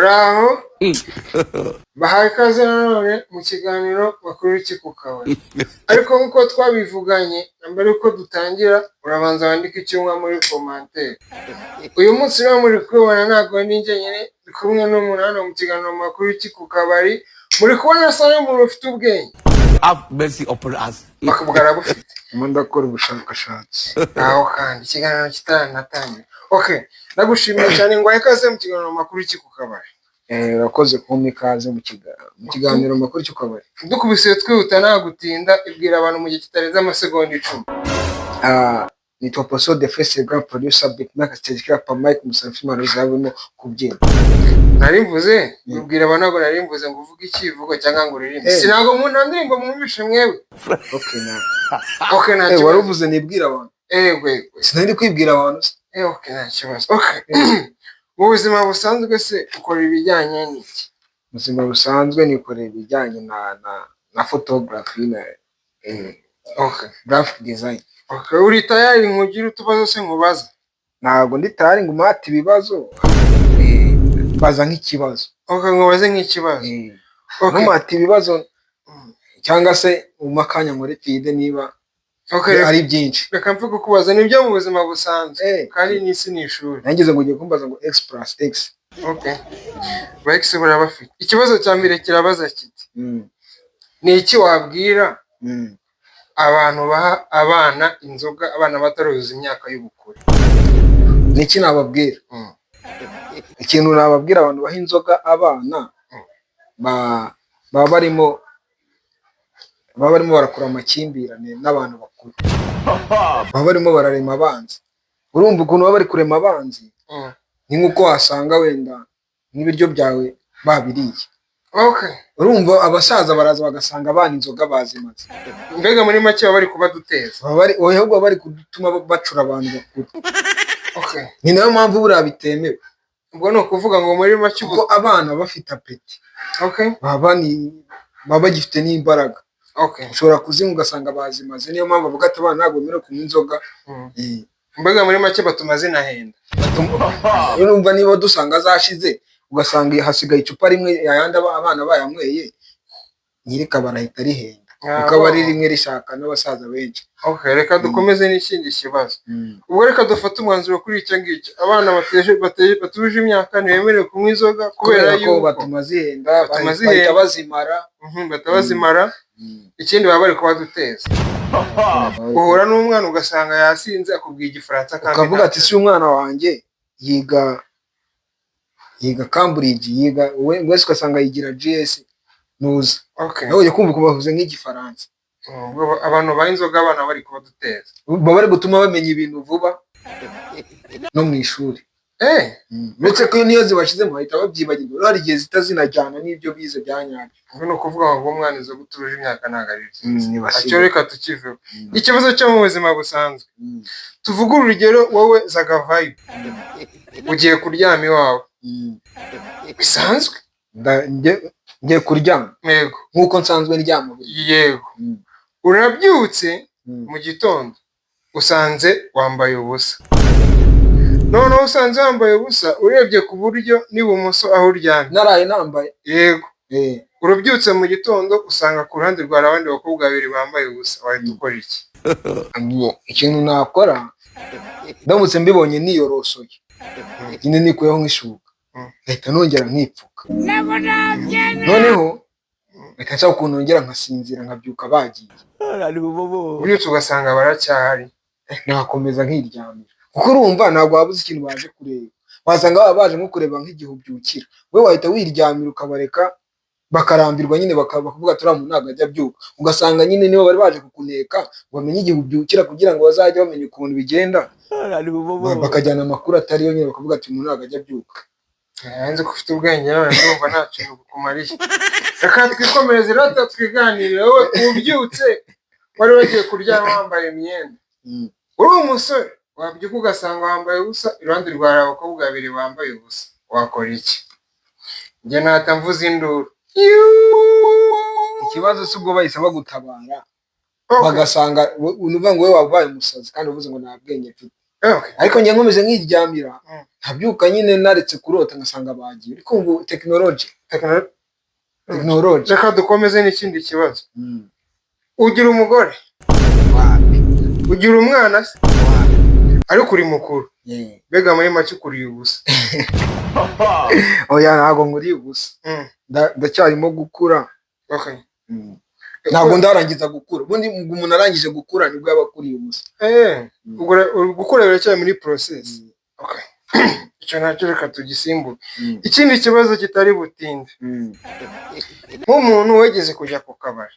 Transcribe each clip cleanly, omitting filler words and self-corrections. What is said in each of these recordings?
Muraho, bahaye ikaze nanone mu kiganiro Makuru Ki ku Kabari. Ariko nk'uko twabivuganye na mbere yuko dutangira, urabanza wandike icyo unywa muri commentaire. Uyu munsi rero muri kubibona, ntabwo ndi njyenyine, ndi kumwe n'umuntu hano mu kiganiro Makuru Ki ku Kabari. Muri kubona asa n'umuntu ufite ubwenge. Have mercy upon us. Bakavuga arabufite. Ndimo ndakora ubushakashatsi. Aho kandi ikiganiro kitaranatangira. Okay, ndagushimiye cyane ngo ikaze mu kiganiro Makuru Ki ku Kabari. Urakoze kumpa ikaze mu kiganiro Makuru Ki ku Kabari. Dukubise twihuta, nta gutinda, ibwira abantu mu gihe kitarenze amasegonda 10. Ah, nitwa Poso the first grand producer, beatmaker, stage rapper, Mike Musafi Maruza, kubyina. Nari mvuze ubwira abantu, ntabwo nari mvuze ngo uvuge ikivugo cyangwa ngo uririmbe. Sinago mu nta ndirimbo mwumvishe mwebwe. Okay, na. Okay, nta Wari kibazo. uvuze nibwira abantu. Yego. Sinari kwibwira abantu se. Okay, nta kibazo. Okay, mu buzima busanzwe se ukora ibijyanye n'iki? Mu buzima busanzwe nikorera ibijyanye na photography na graphic design. Okay, uri tayari nkugire utubazo se nkubaza? Ntabwo ndi tayari ngo umate ibibazo. Baza nk'ikibazo. Okay, nkubaze nk'ikibazo. Okay. Ntumate ibibazo cyangwa se umpe akanya nkore tide niba ari byinshi. Reka mfe kukubaza nibyo mu buzima busanzwe, kandi n'isi ni ishuri. Nangize ngo ugiye kumbaza ngo x plus x. Okay, ba ex barabafite. Ikibazo cya mbere kirabaza kiti: ni iki wabwira abantu baha abana inzoga, abana bataruzuza imyaka y'ubukure? Ni iki nababwira? Ikintu nababwira abantu baha inzoga abana, baba barimo barakura amakimbirane n'abantu bakuru, baba barimo bararema abanzi. Urumva ukuntu baba bari kurema abanzi? Ni nk'uko wasanga wenda nk'ibiryo byawe babiriye. Urumva abasaza baraza bagasanga abana inzoga bazimaze. Mbega muri make baba bari kubaduteza. Baba bari, oya, ahubwo baba bari gutuma bacura abantu bakuru. Ni nayo mpamvu buriya bitemewe. Ubwo ni ukuvuga ngo muri make ubu Kuko abana bafite appétit, baba bagifite n'imbaraga. Ushobora kuzinywa ugasanga bazimaze. Niyo mpamvu bavuga ati abana ntabwo bemerewe kunywa inzoga. Mbega muri make batuma zinahenda. Urumva niba dusanga zashize, ugasanga hasigaye icupa rimwe, ayandi abana bayanyweye, nyirikabari ahita arihenda, kuko aba ari rimwe rishaka n'abasaza benshi. Okay, reka dukomeze n'ikindi kibazo. Ubwo reka dufate umwanzuro kuri icyo ngicyo: abana batuje imyaka ntibemerewe kunywa inzoga kubera kubera ko yuko batuma zihenda, Batuma bahita zihenda. bazimara. Bahita bazimara. Ikindi, baba bari kubaduteza. Uhura n'umwana ugasanga yasinze, akubwiye Igifaransa kandi Ukavuga ati ntacyo. Si umwana wanjye yiga Cambridge, yiga wese, ugasanga yigira GS nuza, nawe ujya kumva ukumva bavuze nk'Igifaransa. Ubwo abantu baha inzoga abana bari kubaduteza. Baba bari gutuma bamenya ibintu vuba no mu ishuri. Uretse ko niyo zibashyizemo bahita babyibagirwa, hari igihe zihita zinajyana n'ibyo bize bya nyabyo. Ubwo ni ukuvuga ngo umwana inzoga utuje imyaka ntabwo ari byiza. Nibasibe. Icyo reka tukiveho. Ikibazo cyo mu buzima busanzwe, tuvuge urugero, wowe Zagavayi ugiye kuryama iwawe bisanzwe. Ngiye kuryama? Yego. Nk'uko nsanzwe ndyama buri Yego. Urabyutse mu gitondo, usanze wambaye ubusa. Noneho usanze wambaye ubusa, urebye ku buryo n'ibumoso aho uryamye. Naraye nambaye? Yego. Urabyutse mu gitondo, usanga ku ruhande rwawe abandi bakobwa babiri bambaye ubusa. Wahita ukora iki? Ikintu nakora ndamutse mbibonye, niyorosoye nyine, nikuyeho nk'ishuka, ngahita nongera nkipfuka, noneho ngahita nshaka ukuntu nongera nkasinzira, nkabyuka bagiye. Ubyutse ugasanga baracyahari. Nakomeza nkiryamira, kuko urumva ntabwo wabuze ikintu baje kureba. Wasanga baba baje nko kureba nk'igihe ubyukira. We wahita wiryamira ukabareka bakarambirwa nyine, bakavuga ati uriya muntu ntabwo ajya abyuka. Ugasanga nyine niba bari baje kukuneka ngo bamenye igihe ubyukira kugira ngo bazajye bamenya ukuntu bigenda, bakajyana amakuru atariyo nyine, bakavuga ati umuntu ntabwo ajya abyuka. Nzi ko ufite ubwenge, none ndumva nta kintu bukumariye. Reka twikomereze rero, twiganirire. Wowe ubyutse, wari wagiye kuryama wambaye imyenda, uri umusore, wabyuka ugasanga wambaye ubusa, iruhande rwawe hari abakobwa babiri bambaye ubusa, wakora iki? Njye nahita mvuza induru. Ikibazo si ubwo bahise bagutabara, bagasanga uvuga ngo wowe wabaye umusazi kandi uvuze ngo nta bwenge mfite. Okay. Ariko njye nkomeje nkiryamira, nkabyuka nyine naretse kurota, ngasanga bagiye. Uri kumva tekinoloji? Tekinoloji. Reka dukomeze n'ikindi kibazo. Ugira umugore? Wapi. Ugira umwana se? Wapi. Ariko uri mukuru? Yeah. Mbega muri make ukuriye ubusa. Oya, ntabwo nguriye ubusa. Ndacyarimo gukura. Ntabwo ndarangiza gukura. Ubundi ngo umuntu arangije gukura nibwo yaba akuriye ubusa. Ubwo uri gukura, biracyari muri process. Okay. Icyo nacyo reka tugisimbuke. Ikindi kibazo kitari butinde, nk'umuntu wegeze kujya ku kabari,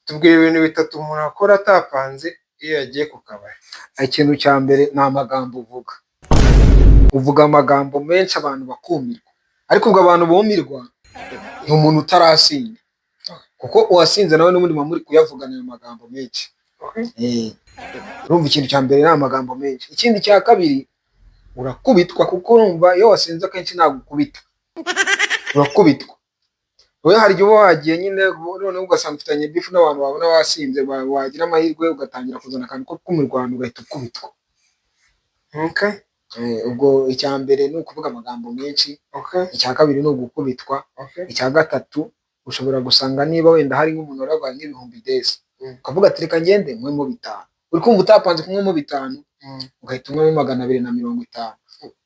tubwira ibintu bitatu umuntu akora atapanze iyo yagiye ku kabari. Ikintu cya mbere ni amagambo uvuga. Uvuga amagambo menshi, abantu bakumirwa. Ariko ubwo abantu bumirwa ni umuntu utarasinda, kuko uwasinze nawe n'ubundi muba muri kuyavugana ayo magambo menshi. Urumva, ikintu cya mbere ni amagambo menshi. Ikindi cya kabiri, urakubitwa, kuko urumva iyo wasinze akenshi ntabwo ukubita, urakubitwa. Wowe hari igihe uba wagiye nyine, noneho ugasanga ufitanye beef n'abantu, babona wasinze, wagira amahirwe ugatangira kuzana akantu ko k'imirwano, ugahita ukubitwa. Ubwo icya mbere ni ukuvuga amagambo menshi. Icya kabiri ni ugukubitwa. Icya gatatu, ushobora gusanga niba wenda hari nk'umuntu wararwaye nk'ibihumbi desi, ukavuga ati: "Reka ngende nywemo bitanu." Uri kumva, utapanze kunywamo bitanu, ugahita unywamo 250.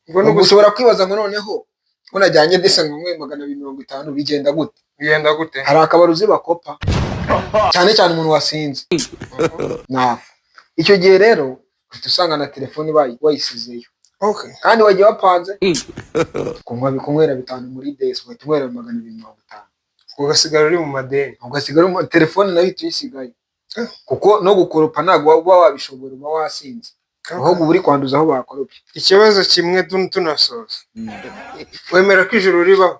Ubwo ni Ubwo ushobora kwibaza ngo: "Noneho ko najyanye desa ngo nywe 250, bigenda gute?" Bigenda gute? Hari akabari uzi bakopa cyane cyane umuntu wasinze. Ntabwo icyo gihe rero uhita usanga na telefoni wayisizeyo, kandi wagiye wapanze kunywa, kunywera bitanu muri desi, ugahita unywera 250. Ugasigara uri mu madeni. Ugasigara telefone nayo ihita uyisigaye, kuko no gukoropa ntabwo uba wabishobora, uba wasinze, ahubwo uba uri kwanduza aho bakoropye. Ikibazo kimwe tunasoza, wemera ko ijuru ribaho?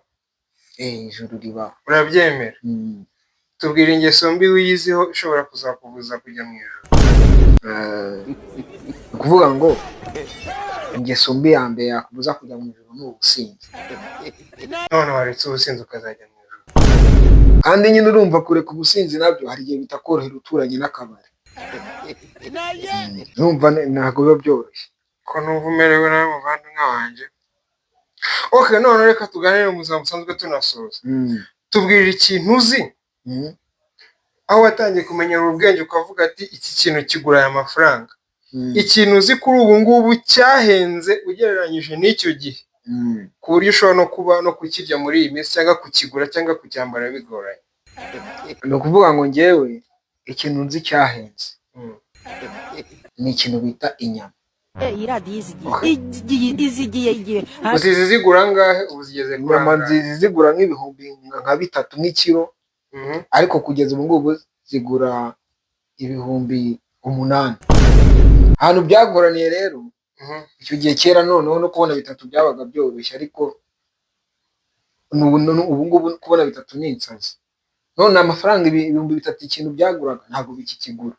Eh, ijuru ribaho. Urabyemera? Mm. Tubwira ingeso mbi wiyiziho ishobora kuzakubuza kujya mu ijuru. Ni ukuvuga ngo ingeso mbi ya mbere yakubuza kujya mu ijuru ni ubusinzi. None waretse ubusinzi ukazajya mu ijuru? Kandi nyine urumva, kureka ubusinzi nabyo hari igihe bitakorohera uturanye n'akabari. Urumva ntabwo biba byoroshye. Ko numva umerewe nawe, muvandimwe wanjye? Okay, none reka tuganire mu buzima busanzwe tunasoza. Tubwira ikintu uzi, aho watangiye kumenyera ubwenge ukavuga ati: "Iki kintu kigura aya mafaranga." Ikintu uzi kuri ubu ngubu cyahenze ugereranyije n'icyo gihe, ku buryo ushobora no kuba no kukirya muri iyi minsi, cyangwa kukigura, cyangwa kucyambara bigoranye. Ni ukuvuga ngo njyewe ikintu nzi cyahenze ni ikintu bita inyama. Iyi radiyo izigiye igiye izigiye igihe. Uzizi zigura angahe? Ubu zigeze kuri Inyama angahe? nzizi zigura nk'ibihumbi nka bitatu nk'ikiro, ariko kugeza ubu ngubu zigura 8000. Ahantu byagoraniye rero, icyo gihe kera noneho no kubona bitatu byabaga byoroshye, ariko ubu ngubu kubona bitatu ni insazi. None amafaranga 3000 ikintu byaguraga ntabwo bikikigura.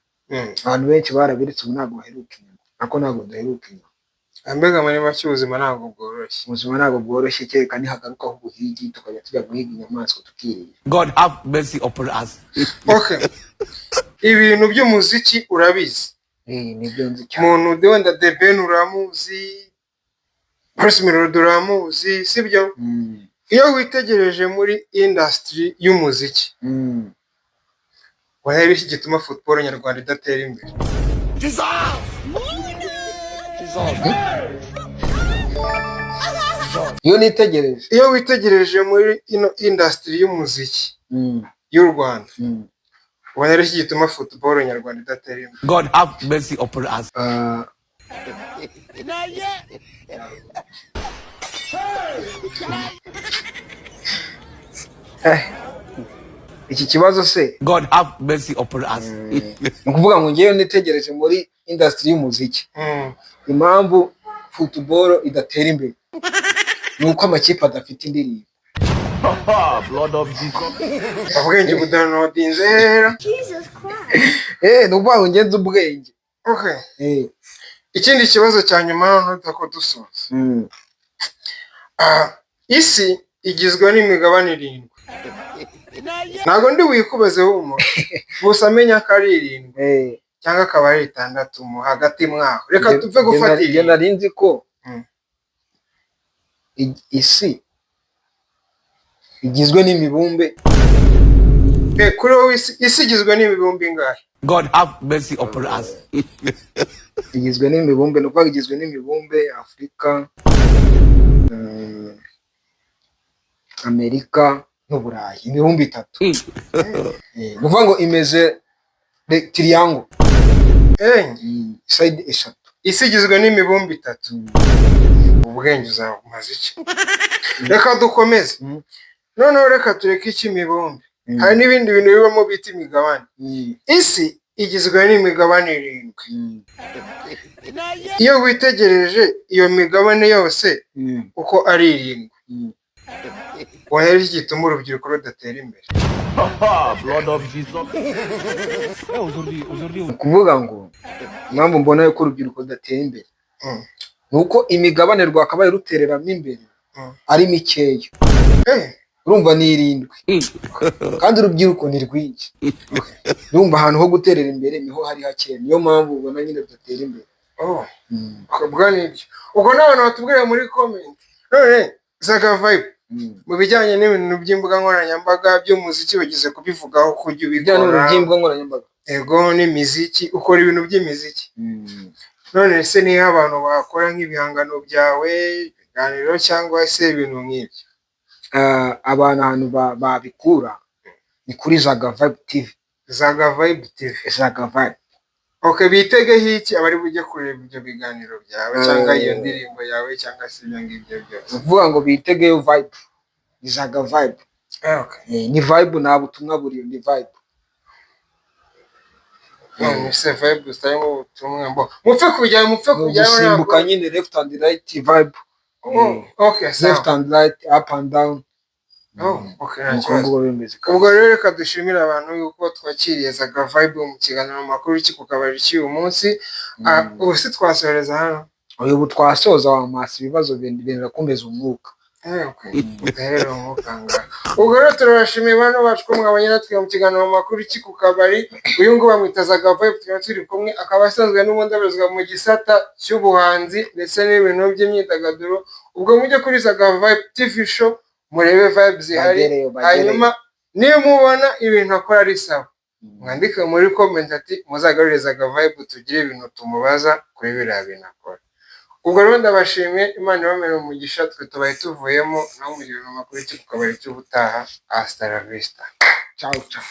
Abantu benshi barabiretse, ubu ntabwo baheruka inyama, nako ntabwo duheruka inyama. Mbega muri make ubuzima ntabwo bworoshye. Ubuzima ntabwo bworoshye, kereka nihagarukaho ubuhigi, tukajya tujya guhiga inyamaswa tukirira. God have mercy upon us. Okay, ibintu by'umuziki urabizi? Eh, nibyo nzi cyane. Umuntu wenda The Ben uramuzi, Bruce Melody uramuzi, sibyo? Mm. Iyo witegereje muri industry y'umuziki, wareba iki gituma football nyarwanda idatera imbere? Jesus! Jesus! Iyo nitegereje Iyo witegereje muri ino industry y'umuziki y'u Rwanda, ubona ari iki gituma football nyarwanda idatera imbere? God have mercy upon us. Ah, iki kibazo se? God have mercy upon us. Ni ukuvuga ngo ngewe nitegereje muri industry y'umuziki, impamvu football idatera imbere ni uko amakipe adafite indirimbo. Blood of Jesus. Ubwenge budownloadinze hera. Jesus Christ. Eh, ni ukuvuga ngo ngenze ubwenge. Okay. Eh. Ikindi kibazo cya nyuma noneho tutako dusoza. Ah, isi igizwe n'imigabane irindwi. Ntabwo ndi wikubaze humura, gusa menya ko ari irindwi. Eh. Cyangwa akaba ari 6 mu hagati mwaho. Reka tupfe gufata Njye irindwi. nari nzi ko isi igizwe n'imibumbe. Kuri wowe isi igizwe n'imibumbe ingahe? God have mercy upon us. Igizwe n'imibumbe, ni ukuvuga igizwe n'imibumbe Afurika, Amerika n'Uburayi, imibumbe itatu. Ni ukuvuga ngo imeze triangle, side eshatu. Isi igizwe n'imibumbe itatu. Ubwenge uzabumaze iki? Reka dukomeze. Noneho reka tureke iki imibumbe. Hari n'ibindi bintu bibamo bita imigabane. Isi igizwe n'imigabane 7. Iyo witegereje iyo migabane yose uko ari 7, wahera iki gituma urubyiruko rudatera imbere? Blood of Jesus. Ni ukuvuga ngo impamvu mbona yuko urubyiruko rudatera imbere ni uko imigabane rwakabaye rutereramo imbere ari mikeya. Urumva ni 7 kandi urubyiruko ni rwinshi. Urumva ahantu ho guterera imbere niho hari hakeya, niyo mpamvu ubona nyine rudatera imbere. Oh, ubwo nibyo. Ubwo n'abantu batubwira muri comment. None Zaga Vibe, mu bijyanye n'ibintu by'imbuga nkoranyambaga by'umuziki bagize kubivugaho kujya Ibijyanye n'ibintu ubikora. by'imbuga nkoranyambaga. Ego, n'imiziki, ukora ibintu by'imiziki. None se niyo abantu bakora nk'ibihangano byawe, ibiganiro cyangwa se ibintu nk'ibyo? Abantu ahantu babikura ni kuri Zaga Vibe TV. Zaga Vibe TV. Zaga Vibe. Okay, bitegeho iki abari bujye kureba ibyo biganiro byawe cyangwa iyo ndirimbo yawe cyangwa se ibyo ngibyo byose? Ni ukuvuga ngo bitegeyo vibe, ni Zaga Vibe. Ni vibe, nta butumwa buriyo, ni vibe. None se vibe zitarimo ubutumwa, mbo mupfe kujyayo, mupfe Ni kujyayo. ugusimbuka nyine, left and right vibe. Oh, okay, sawa. Left and right, up and down. Oh, okay, nta Nuko kibazo. nguko bimeze. Ubwo rero reka dushimire abantu yuko twakiriye Zaga Vibe mu kiganiro makuru ki ku kabari cy'uyu munsi. Ubu si twasohereza hano? Uyu ubu twasoza, wamasa ibibazo benda kumeza umwuka. Okay. Rero umwuka ngaha. Ubwo rero turabashimiye bano bacu ko mwabanye natwe mu kiganiro makuru ki ku kabari. Uyu nguyu bamwita Zaga Vibe, tukaba turi kumwe, akaba asanzwe n'ubundi abarizwa mu gisata cy'ubuhanzi ndetse n'ibintu by'imyidagaduro. Ubwo mujye kuri Zaga Vibe TV Show murebe vibe zihari. Bagereyo, bagereyo. Hanyuma niba mubona ibintu akora ari sawa, mwandike muri comment ati muzagarure Zaga Vibe tugire ibintu tumubaza kuri biriya bintu akora. Ubwo rero ndabashimiye, Imana ibamere umugisha, twe tubaye tuvuyemo naho mu gihe amakuru cyo ku kabari cy'ubutaha. Hasta la vista. Ciao ciao.